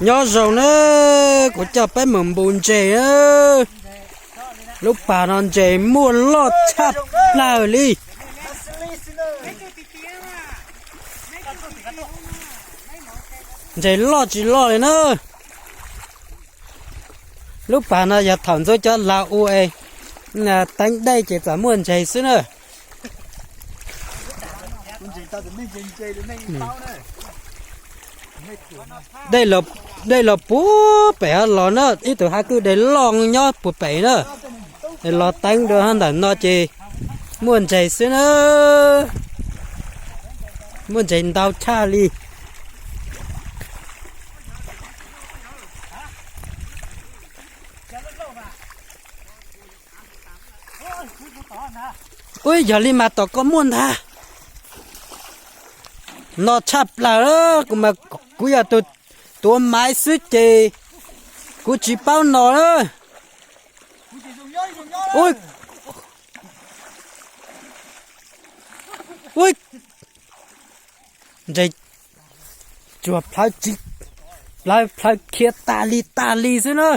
Nyob zoo na, kuv coj peb mus npu ntses na. Lub pas no ntses muaj loj tshaj plaws li. Ntses loj tsis loj li na. Lub pas no yog thaum ntxub cov laus ua es teeb dej ces txawm muaj ntses xwb na. Dej los puag pem los na, ib tug hab kwj deg loj nyob puag pem na. Los teeb dua ntawm no ces muaj ntses xwb na. Muaj ntses ntau tshaj li. Ub, yog li mas tom koj muaj ntag. No tshaj plaws, kuv mas kuv yog tus tuav maiv xwb ces kuv tsis paub no na. Ub, ub, ntses tsuag plhawv, plhawv khiav tas li tas li xwb na.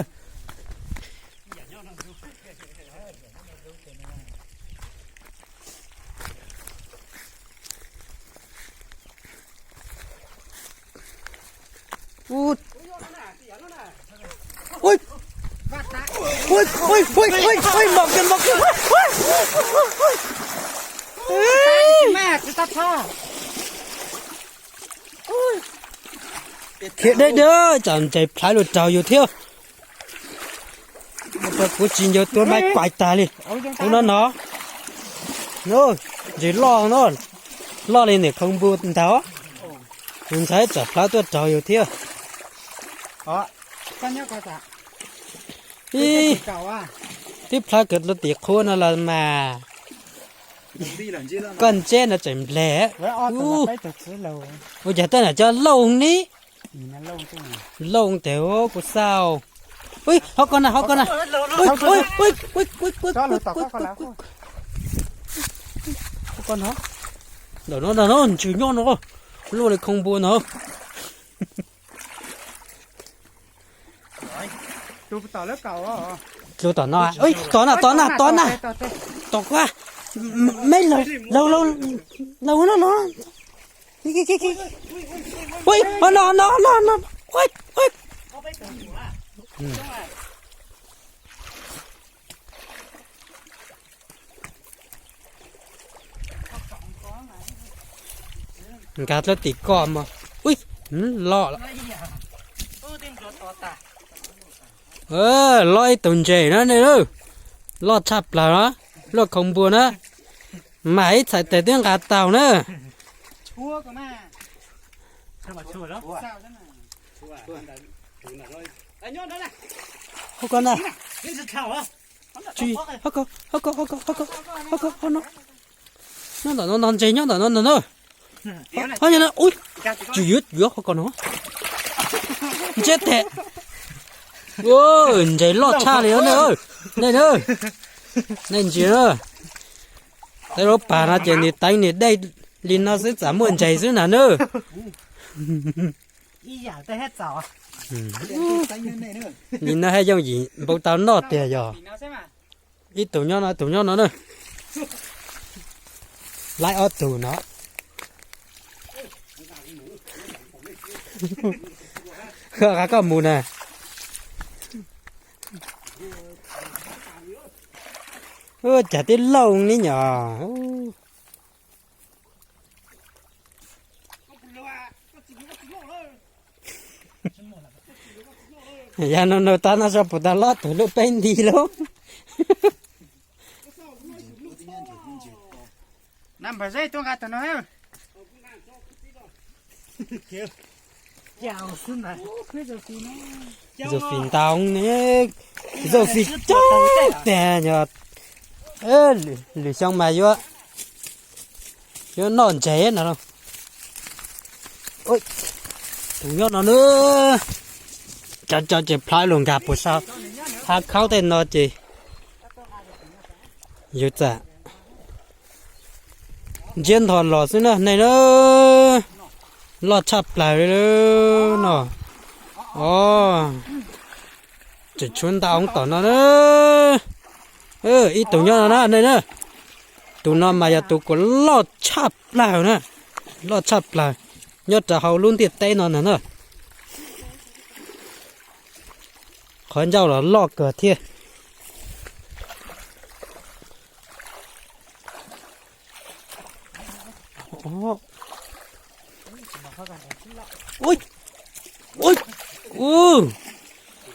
Khiav deb deb, tsam ntses plhawv los raug yus thiab. Kuv tsis nco tuav maiv pais tas li. Kuv no no, ntses loj no, loj li niam khoo npu ntag. Kuv ntshai tsam plhawv tuaj raug yus thiab. Ib, twb plhawv kiag rau tim qhua no los mas. Koj ntseb no tseem npleg. Ua cas tej nam cov lauj ni. Lauj tes kuv xauj. Ui, hauv ko na, hauv ko na. Hauv ko no, ntawm no, ntawm no, ntsws nyob no, luaj li khoo npua no. Tus tom no, tom na, tom na, tom na. Tom kuv, me laug, laug, laug no no. Ui, no no no no. Nkag dlawb tim koj mog. Ui, loj, loj ib tug ntses na nej. Loj tshaj plaws na, luaj khoo npua na. Mas ib txhais tes twb nqa tau na. Hauv ko na. Hauv ko, hauv ko, hauv ko, hauv ko, hauv ko, hauv no. Nyob ntawm no, no ntses nyob ntawm no ntag na. Ub, tsis yuav, yuav hauv ko no. Ntseb tes. Ntses loj tshaj li nej. Nej na, nej ntsia na. Tej lub pas no ces nws teev nws dej li no xwb txawm muaj ntses xwb na na. Li no haj yooj yim npau taws noj tiag yog. Ib tug nyob no, ib tug nyob no na. Laib ob tug no. Qhov koj mus na. Cas tib lauj ni nyom. Yog no no tab no so puas tau lob tug lub peb nti lauj. Zaum fim ntau ne, zaum fim coob tiag yog. Lwm xyoo mas yuav, yuav noj ntses no. Tus nyob no na, cov cov ces plhawv los nkag puas sau, hav khaub tej no ces yuav txawm ntsiab ntho los xwb na nej na. Loj tshaj plaws li no. Os, tseem tshuav ntau tom no na. Ib tug nyob no na nej na. Tus no mas yog tus kuv loj tshaj plaws na. Loj tshaj plaws. Nyob rau hauv lub ntiaj teb no na. Qhov ncauj los loj kawg thiab.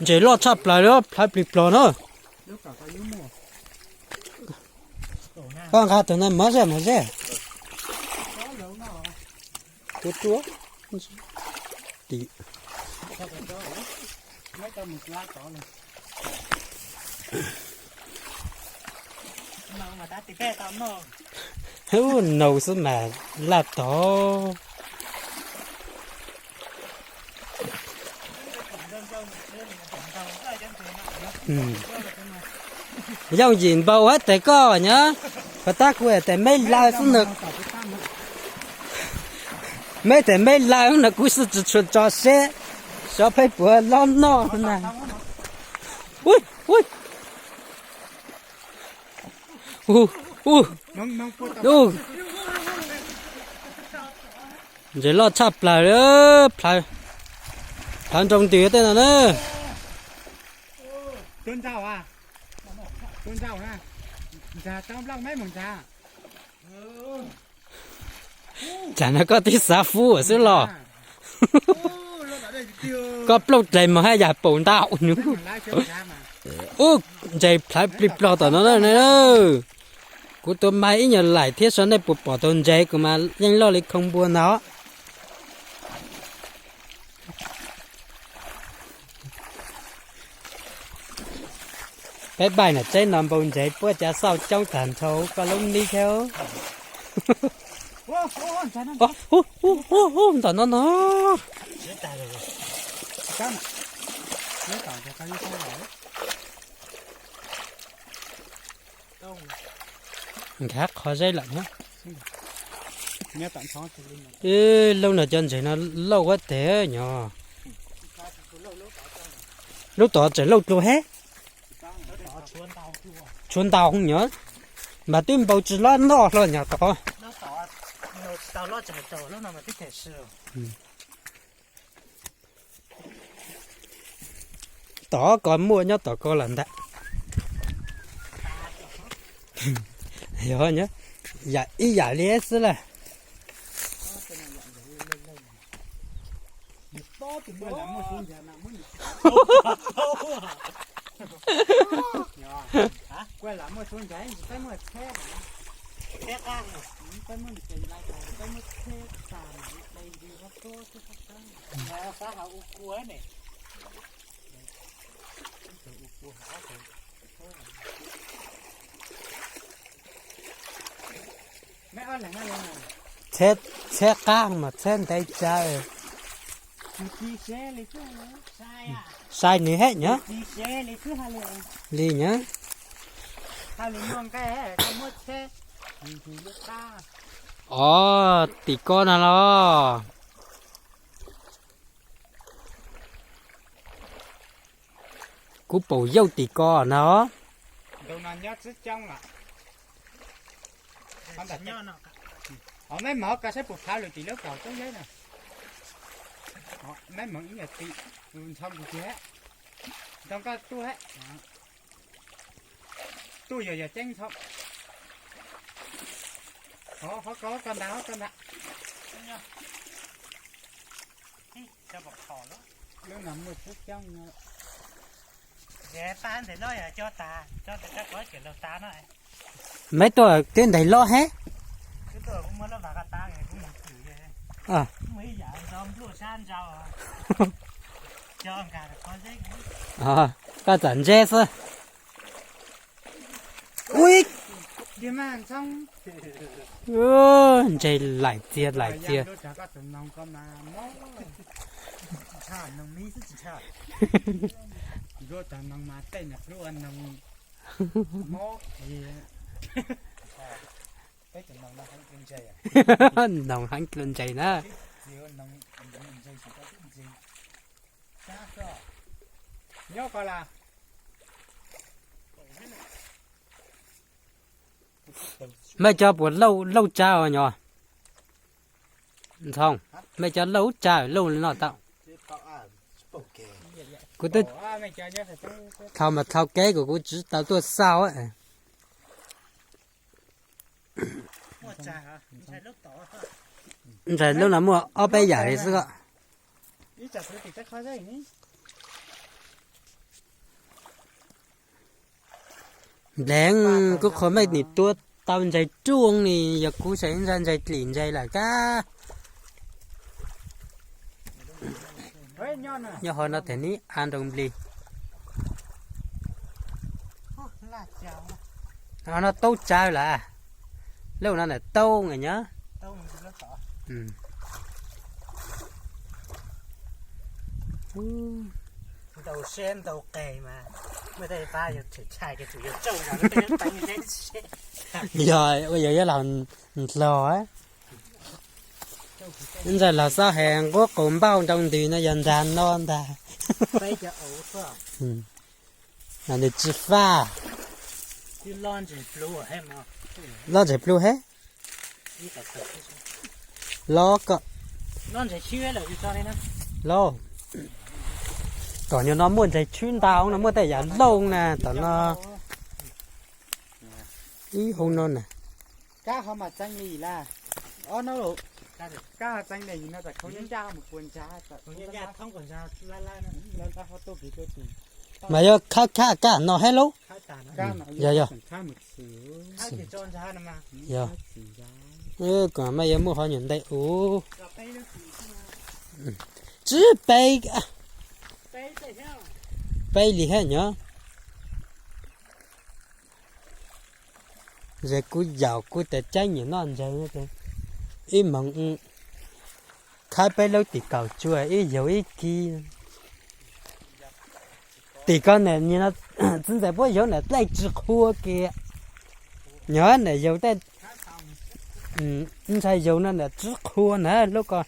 Ntses loj tshaj plaws li, plhawv plig plos na. Koj nqa tus no mov zej mov zej. Tuab tuab. Tim. Ub, naus xwb mas laj tod. Yooj yim npaum hab tes koj nyob, puas tab kuv tes meb law xwb na. Meb tes meb law no kuv xwb tsis tshua tso seb xyov peb puas lob noj na. Ntses loj tshaj plaws li, plhawv nroo ntws tej no na. Tsam no koj twb xav fub xwb los. Koj plooj dlees mus haj yam paum ntau nus. Ub, ntses plhawv plig plog tom no na. Kuv tua mas ib nyuag laim thiab, saib nej puas pom tau ntses kuv mas yeej loj li khoo npua ntag. Peb npaim nam tsev no npau ntses puab cav xauj coob tag nrho koj lub nib thiab. Ntawm no no. Nkag qhov zeb lawm thiab. Lub no cov ntses no lauj ua tes nyom. Lub tod tseem lauj dlua hab. Tshuav ntau nyom, mas twb npau tsis lob noj hlo nyom tod. Tom ko muaj nyob tom ko lawm ntag. Yog, yam ib yam li xwb lawm. Txheb qab mas txheb ntev tsawv. Sai nws hab nyab. Li nyab. Os, tim ko no los. Kuv paum yauj tim ko no. Meb mov ko saib puas phav lawm tim lub kaum toob yeb na. Meb mov ib yam tim, ntxhov nkus tiag. Ntoo koj tuaj, tuaj yog yog ceeb ntxhov. Qhov ko ko ntag, ko ntag. Lub no muaj txhub coob no. Meb tuaj twb ntes lob hab. Koj txawm ntseb xwb. Ntses laim txias laim txias. Noog heev dlua ntses na. Mej cov puas lauj tsa os nyom? Ntxhoo, mej cov lauj tsa lauj li no tau. Kuv twb dhau mas dhau kev kuv kuv tsis tau tuaj xauj. Ntshai lub no muaj ob peb yam li xwb os. Nplev, kuv qhuas mej nim tua tau ntses ruaj ni, yog kuv saib ntshai ntses dlim ntses lawm kab. Nyob hauv no tias nib a nroo nplig. Hauv no taub tsawv lawm. Lub no ntawm taub nws nyob. Yog ua yog yuav los ntog. Ntxawm los xav hais nquab qus npauj nroo ntws no yog ntag no ntag. Nws tsis faj. Loj ntses plhu he. Loj kom, loj, tom nyuag no muaj ntses tshwb ntau no, muaj tej yam looj na tom no. Ib hauv no na. Mas yuav khawb khab kaj no he lub. Yog, yog. Kom mas yuav muaj qhov nyuam ntej ub. Tsib peb, peb li he nyob. Ze kuv yaum kuv tes ceeb nyiam noj ntses, ib moos khawb peb lub tim kaum tsuag ib yaug ib kis. Tim ko na, txiv ntxawm puab yaug na dlej tsis qhua kiag. Nyob na yaug tej, ntshai yaug no na tsis qhua na lub ko.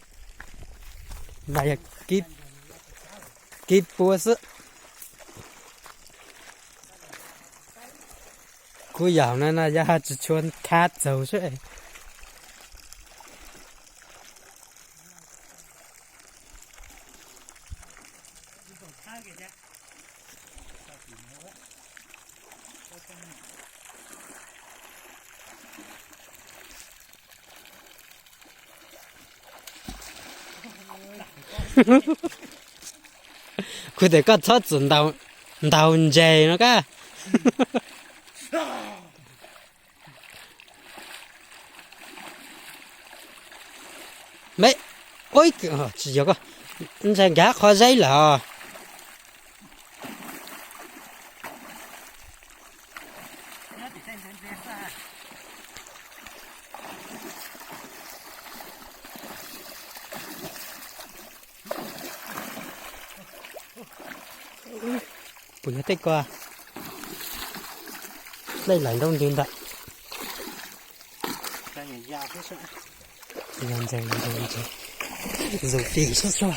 Mas yog kib pua xwb. Kuv yaum no no yog tsis tshua khab txaus xwb. Kuv tias koj txhob txwm ntaus ntses no kab. Me, tsis yog, ntshai nkag qhov zeb lawm. Puas yog tej ko? Dlej laim nroo ntws ntawm. Yog ntses, ntses, ntses. Zus fim sab sab.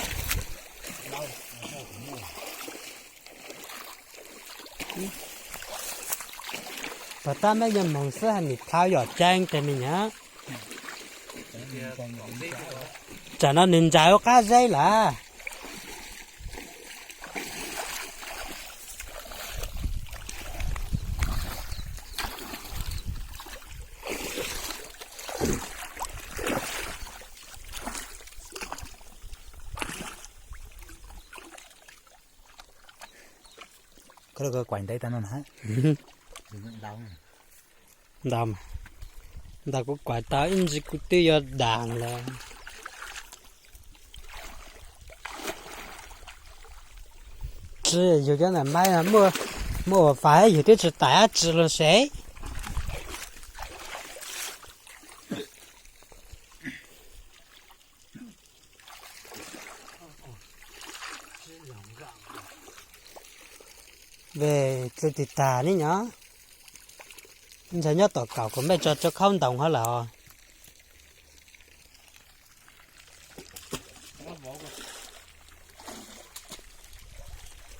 Pas tab meb yuav moog xwb hais nim thau yom ceeb tes me nyuam. Tsam no nws ntsaws ua qab zeb lawm. Kuv kuaim ntev tas no na. Ntau, ntau kuv kuaim tau ib ntsis kuv twb yuav daag lawm. Tsi yug cov ntawm maib no muaj ua fais yug twb tsi tais dab tsi los sev. Ve, txi tis tag ne nyob. Ntshai nyob tom kaum kuv mej tso tsua khaub ntoos hab lawm.